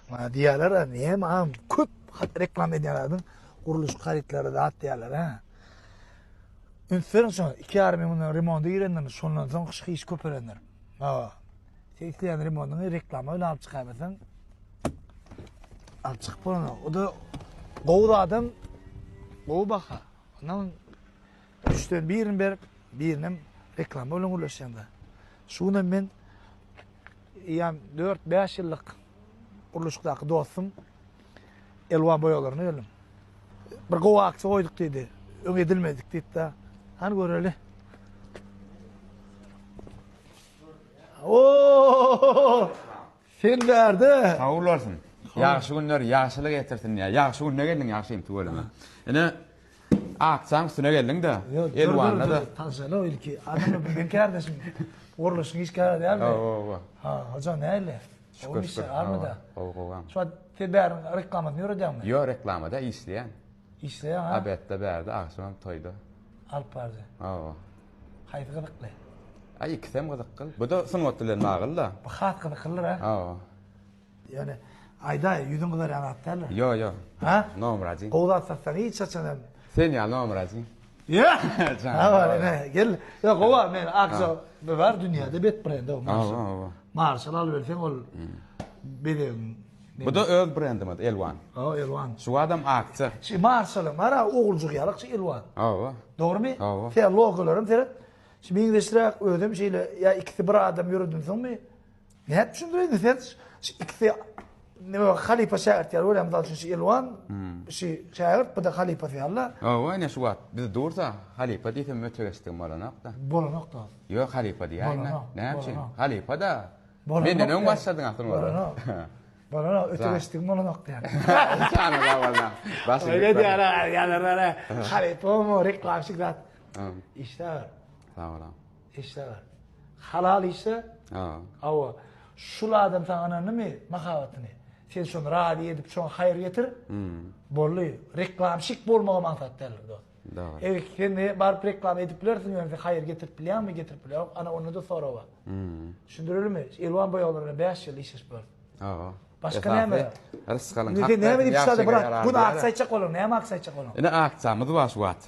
Maňa diýýärler, näme agam köp reklama edýän adyň gurluşyk harytlary zat diýýärler, hä. Üns beriň şoňa, 2,5 ýyl mundan remonta girendir, şondan soň gyşky iş köpelendir. Hawa. Sen isleýän remontyňy reklama bilen alyp çykaýmasaň, alyp çykyp bolanok. O-da gowy zadam, gowy baha. Ondan üçden birini berip, birinem reklama bilen gürleşýän-de. Şu günem men eýýäm 4-5 ýyllyk gurluşykdaky dostum Elwan boýaglaryna geldim. Bir gowy aksiýa goýduk diýdi. Öň edilmedik diýdi-de. Hany göreli. Oo! Sen bärde. Sag bolarsyň. Ýagşy günler ýagşylyk getirsin diýýär. Ýagşy günde geldiň ýagşym tüweleme. Ine aksiýaň üstüne geldiň-de. Elwanda-da. Tanşaly ilki. Adam meň kärdeşim. Gurluşyk işgäri dälmi? Hawa, Ha, hoja näle? Şükür, şükür. Armyda. Gowy, gowy. Şu wagt sen bäriň reklamasyny ýöredýäňmi? Ýok, reklamada işleýän. Işleýäň, ha? Obedde bärde, agşamam toýda. Alyp barjy. Hawa. Haýsy gyzykly? Aý, ikisem gyzykly. Bu-da sungat bilen bagly-da. Bu has gyzyklydyr, ha? Hawa. Ýöne aýdaý, ýüzüň gyzarýan zat däldir. Ýok, ýok. Ha? Nomer ajy. Gowy zat satsaň hiç haçan hem. Sen ýaly nomer ajy. Ýa! Hawa, ine, gel. Ýok, gowy, men akja bar dünýäde bet brend o. Hawa, hawa. Marşal alyberseň ol bezegiň. Bu-da öz brendimiz, Elwan. Hawa, Elwan. Şu adam akja. Şu Marşalyň bar, oguljyk ýalakçy Elwan. Hawa. Dogrumy? Hawa. Sen logolaryny seret. Şu meňzeşräk özem şeýle ýa ikisi bir adam ýöredinsoňmy? Nädip düşündireýin sen şu ikisi neme halypa şägirt ýaly görýän mysal üçin şu Elwan şu şägirt bu-da halypasy ýaly-da. Hawa ine şu wagt biz dursa halypa diýsem öte geçdigim bolanok-da. Bolanok-da. Ýok halypa diýäýme. Bolanok. Näme üçin? Bolanok. Halypa-da. Bolanok Menden öň diýä. başladyň asyl olara. Bolanok. Bolanok öte geçdigim bolanok diýýän. Jana sag bolma. Başyň Öyle diýýär, ýalar halypa mı reklamşik zat. Işde bar. Sag bol. Işde bar. Halal işde. Ha. Hawa. Şul adam saňa ynandymy mahabatyny? Sen şony razy edip, şoňa haýyr getir. Boldy. Reklamşik bolmaga maksat däldir dost. Dogry. Eger sen baryp reklama edip bilersiň, ýöne sen haýyr getirip bilýäňmi, getirip bilýäňok, ana onda-da sorag bar. Düşündirelimi? Elwan boýaglar bilen 5 ýyl işleşip ýörüs. Hawa. Başga näme? Rysgalyň Indi sen näme diýip çykardy, brat? Gün aksiýa aýtjak bolan, näme aksiýa aýtjak bolan? Ine aksiýamyz bar şu wagt.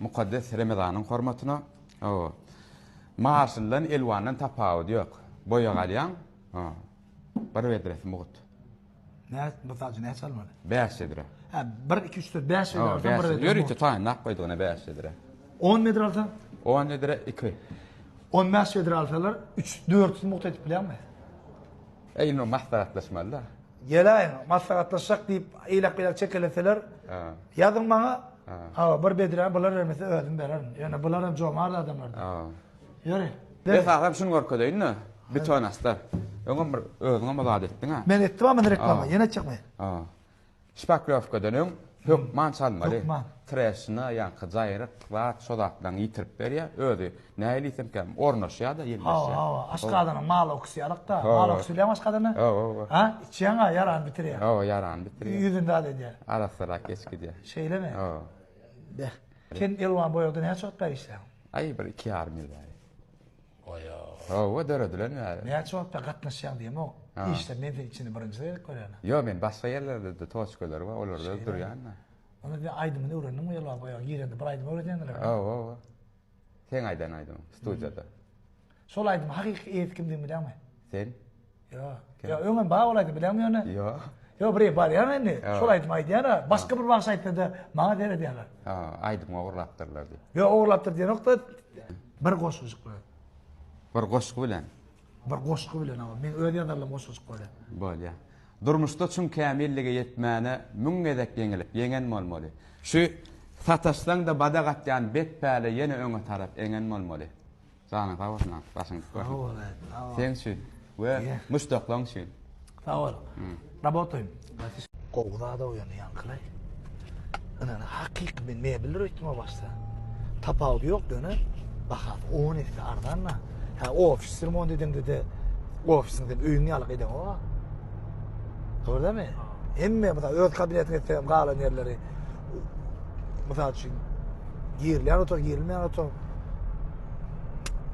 Mukaddes Remezanyň hormatyna. Hawa. Marşaldan, Elwandan tapawudy ýok. Boýag alýaň, ha. Bir bedresi mugt. Nä, mysal üçin näçe almaly? 5 bedre. Hä, 1 2 3 4 5 bedre alsaň bir bedre. Ýörite taýynlap goýduk ine 5 bedre. 10 bedre alsaň? 10 bedre 2. 15 bedre alsalar 3 400 mugt edip bilýäňmi? Eý, indi maslahatlaşmaly-da. Geläýiň, maslahatlaşjak diýip, eýläk-beýläk çekeleseler, ýazyň maňa. Hawa, bir bedräni bular bermese özüm bererin. Ýöne bular hem jomart adamlar. Ýöri. Esasam şuny görkezeýin-de, bitonaslar. Öňem bir özüňem bir zat etdiň-ä. Men etdim-ä muny reklama, ýene etjekmi? Ha. Şpaklýowkadan öň hökman çalmaly. Hökman. Treşina, ýaňky jaýryk, zat, şo zatlaryňy ýitirip berýär. Özi nähili diýsemkäm, ornaşýar-da, ýelmeşýär. Hawa, hawa. Aşgazanyň maloksy ýalyk-da. Maloks bilýäňmi aşgazany? Hawa, hawa. Ha? Içýäň-ä, ýarany bitirýär. Hawa, ýarany bitirýär. Ýüzüni zat edýär. Arassarak geçip gidýär. Şeýlemi? Hawa. Beh. Sen Elwan boýagda näçe wagt bäri işleýäň? Aý, bir iki ýarym ýyl bäri. Oýo. Hawa, döredilen bäri. Näçe wagt bäri gatnaşýaň diýemok. Işde men seni içinde birinji gezek görýän. Ýok, men başga ýerlerde-de toçkalar bar, olarda durýan-da. Onda sen aýdymyny öwrendiňmi Elwan boýaga girende bir aýdym öwredýändiler. Hawa, hawa. Seň aýdan aýdymyň, studiýada. Şol aýdymyň hakyky eýesi kimdigini bilýäňmi? Sen. Ýok. Ýok, öňem bar ol aýdym bilýäňmi ýöne? Ýok. Ýok, bir barýan indi. Şol aýdymy aýdýan-a. Başga bir bagşy aýtsa-da, maňa seredýärler. Ha, aýdymy ogurlapdyrlar diýip. Ýok, ogurlapdyr diýenok-da. Bir goşgujyk bilen. Bir goşgy bilen. Bir goşgy bilen, hawa. Meň öz ýazarlygym goşgujyk bolýar. Bolýar. Durmuşda çuň kämillige ýetmäne müň gezek ýeňilip, ýeňen bolmaly. Şu sataşsaň-da badak atýan bet päle ýene öňe tarap eňen bolmaly. Janyň sag bolsun, başyň dik bolsun. Sag bol, sag bol. Seň üçin we muşdaklaň üçin. Sag bol. Rabotaýym. Gowy zat o ýöne ýaňkylaý. Ynany hakyky men mebeldir öýtdüm o başda. Tapawudy ýok ýöne bahasy 10 esse arzan-da. Hä ofis remont edeňde-de ofisiň sen öýüň ýaly edeňok-a. Dogry dälmi? Hemme mysal öz kabinetiňe etseň galan ýerleri mysal üçin girilýän otag, girilmeýän otag.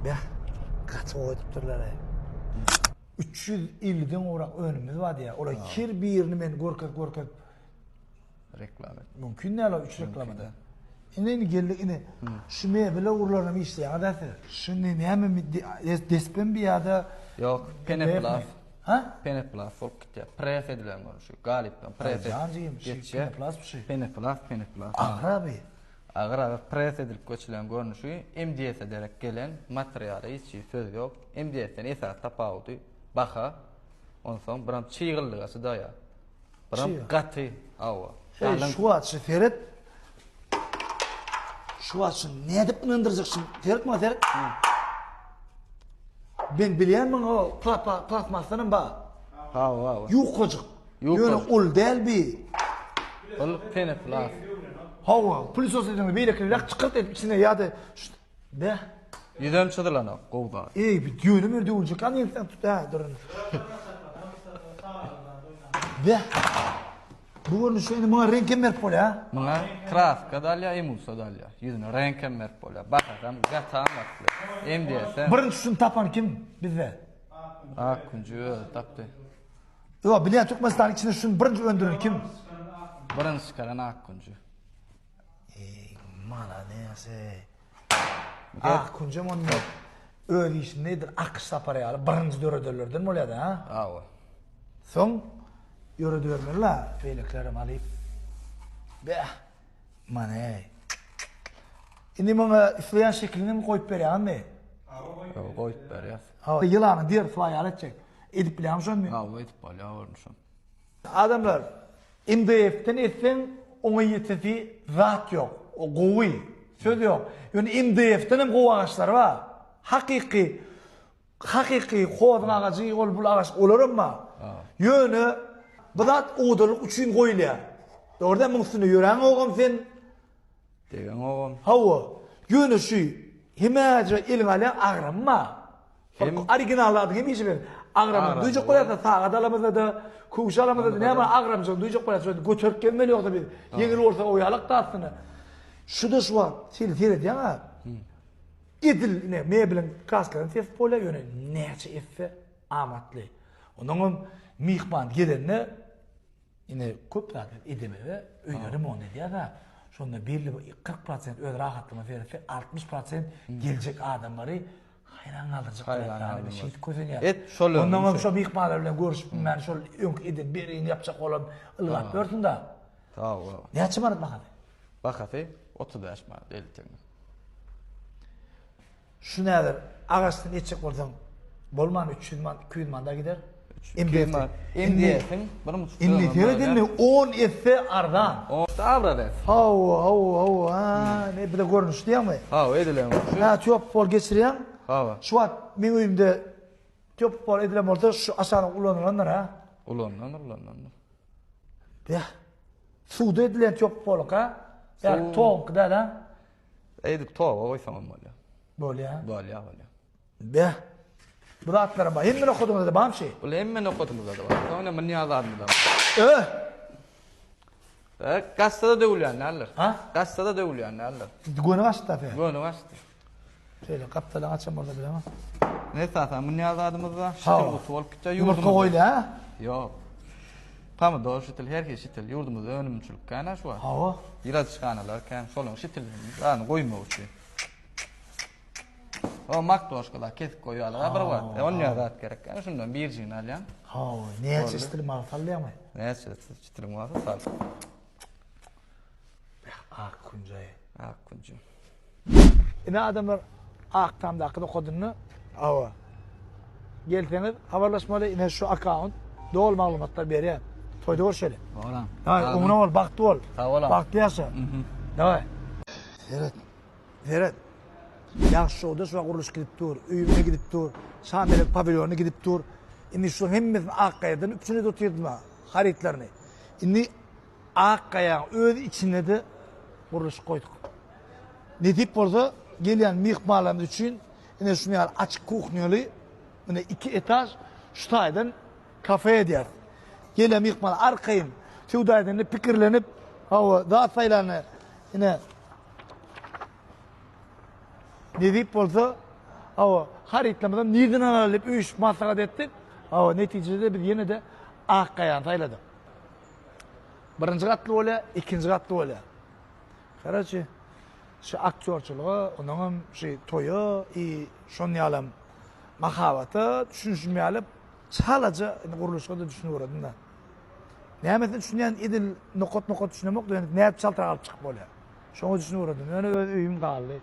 Beh, gaty gowy edipdirler. 350-den gowrak önümimiz bar diýýär. Olar her birini men görkezip görkezip reklama et. Mümkin däl o üç reklamada. Ine indi geldik ine. Şu mebel ugurlaryna hem işleýäňiz siz. Şuny näme despem bi ýa-da Ýok, peneplast. Ha? Peneplast bolup gitýär. Pres edilen görnüşi. Galypdan pres Jan jigim, şu peneplast şu. Peneplast, peneplast. Agyr abi. Agyr agyr pres edilip göçülen görnüşi MDS-e derek gelen materiala hiç hili söz ýok. MDS-den esasy tapawudy baha. Onsoň biram çyglylyga çydaýar. Biram gaty hawa. Eý şu wagt şu seret. Şu wagt şu nädip ynandyrjak şu seret maňa seret. Men bilýän muňa o plastmasdan hem bar. Hawa hawa. Ýukajyk. Ýöne ol däl bi. Ol peneplast. Hawa, pulsos ediň beýlekiler çykyrt edip içine ýa-da Beh. Ýüzem çyzylanok, gowy zat. Eý, bir ýöne bir döwüljek han ýeňsden tut hä, durun. Beh. Bu görnüşde indi muňa reňk hem berip bolýar. Muňa kraska da alýar, emulsiýa da alýar. Ýüzüne reňk hem berip bolýar. Bahasam gaty amatly. MDS. Birinji şuny tapan kim bizde? Ak künji özi tapdy. Ýok, bilýän Türkmenistanyň içinde şuny birinji öndüren kim? Birinji çykaran ak künji. Eý, malades eý. Ak künjem onda öz işinde edil akyş tapar ýaly birinji döredenlerden bolýar-da, ha? Hawa. Soň ýöredibermeli-la, beýlekilerem alyp. Beh, mana eý. Indi muňa isleýän şekilini hem goýup berýäňmi? Hawa, goýup berýäs. Hawa, ýylanyň derisi bar ýaly etjek. Edip bilýäňmi şony? Hawa, edip bolýar görnüşem. Adamlar, MDF-den etseň oňa ýetesi zat ýok. O gowy, söz ýok. Ýöne MDF-den hem gowy agaçlar bar. Hakyky hakyky hozuň agajy, ol bul agaç olaram bar. Ýöne bu zat owadanlyk üçin goýulýar. Dogry däl, muň üstünde ýöräňogam sen. Degeňogam. Hawa. Ýöne şu hemäje eliňe alýaň agramy bar. Hem original zadyň hemişe bir agramyny duýjak bolýarsyň, sagat alamyzda-da, köwüş alamyzda-da näme agramjygyny duýjak bolýarsyň, şony göterip gelmeli ýogsa biz ýeňil bolsa o ýalak-da aslynda. Şu-da şu wagt şeýle seredýäň-ä. Edil ine mebeliň kraskalaryny kesip bolýar, ýöne näçe etse amatly. Onnoňam myhman gelende Ine köp zat biz edemeze öýde remont edýäs-ä. Şonda belli bir 40 prosent öz rahatlygyna seretse, 60 prosent geljek adamlary haýran galdyrjak bolýar. Şeýdip kösenýär. Et şol Ondan hem şo myhmanlar bilen görüşüp bilmän şol öňki eden bergini ýapjak bolan ylgap ýörsün-dä. Sag bol. Näçe manat bahasy? Bahasy 35 manat 50 teňňe. Şuny häzir agaçdan etjek bolsaň bolman 300 manat 200 manada gider. MDF. MDF-iň bir buçuk Indi seret indi 10 esse arzan. Abrazes. Hawa, hawa, hawa. Ha, ne bir de görnüş diýýäňmi? Hawa, edilen görnüşi. Ha, töp pol geçirýäň. Hawa. Şu wagt meň öýümde töp pol edilen bolsa şu aşagyna ulanylandyr ha. Ulanylandyr, ulanylandyr. Beh. Suwda edilen töp poluňky ha? Ýa toňky däl ha? Edip toba goýsaň hem bolýar. Bolýar. Bolýar, bolýar. Beh. Bu zatlaram bar. Hemme nokadymyzda barmy şey? Bu hemme nokadymyzda da bar. Soňra münýä zadymyzda bar. Öh! E, gaçsa-da döwülýän däldir. Ha? Gaçsa-da döwülýän däldir. Göni gaçdy da Göni gaçdy. Şeýle gapdalyň açan bolsa bilemok. Ne esasan münýä zadymyzda şitil guty bolup gitýär. Ýumurtga goýulýar, ha? Ýok. Pomidor şitil, her hili şitil. Ýurdumyzda önümçilik kän-ä şu wagt. Hawa. Ýyladyşhanalar kän, şolaryň şitilini zadyny goýmak üçin. O maktoşkalar kesip goýýarlar-a bir wagt. E, onýa zat gerek däl, şundan birjigini alýaň. Hawa, näçe şitil bar salýaňmy? Näçe şitiliň barsa sal. Beh, ak künji. Ak künji. Ine adamlar Ak Tamdaky nokadynda hawa. Gelseňiz habarlaşmaly ine şu akkaunt doly maglumatlar berýär. Toýda görşeli. Bolam. Daway, oňuna bol, bagtly bol. Sag bol. Bagtly ýaşa. Daway. Seret. Seret. Ýagşy şowda şu gurluş gidip dur, öýüme gidip dur, Şamelek pawilýony gidip dur. Indi şu hemmesini Ak gaýadan üpjün edip otyrdym harytlaryny. Indi Ak gaýaň öz içinde-de gurluşyk goýduk. Nesip bolsa, gelýän myhmanlarymyz üçin ine şuny ýaly açyk kuhnýaly, ine iki etaž şu taýdan kafe edýäris. Gelýän myhman arkaýyn söwda edende pikirlenip, hawa, zat saýlanda ine nesip bolsa, hawa, harytlarymyzam nirden alaly diýip üýşüp maslahat etdik. Hawa, netijede biz ýene-de Ak gaýany saýladyk. Birinji gatly bolýar, ikinji gatly bolýar. Karaçi, şu aktýorçylyga, onuňam şu toýa i şon ýalam mahabata düşünişim ýaly çalaja indi gurluşyga-da düşünip ugradym-da. Nämesine düşünýän edil nokat-nokat düşünemok-da, ýöne nädip çaltrak alyp çykyp bolýar. Şoňa düşünip ugradym. Ýöne öz öýüm galdy.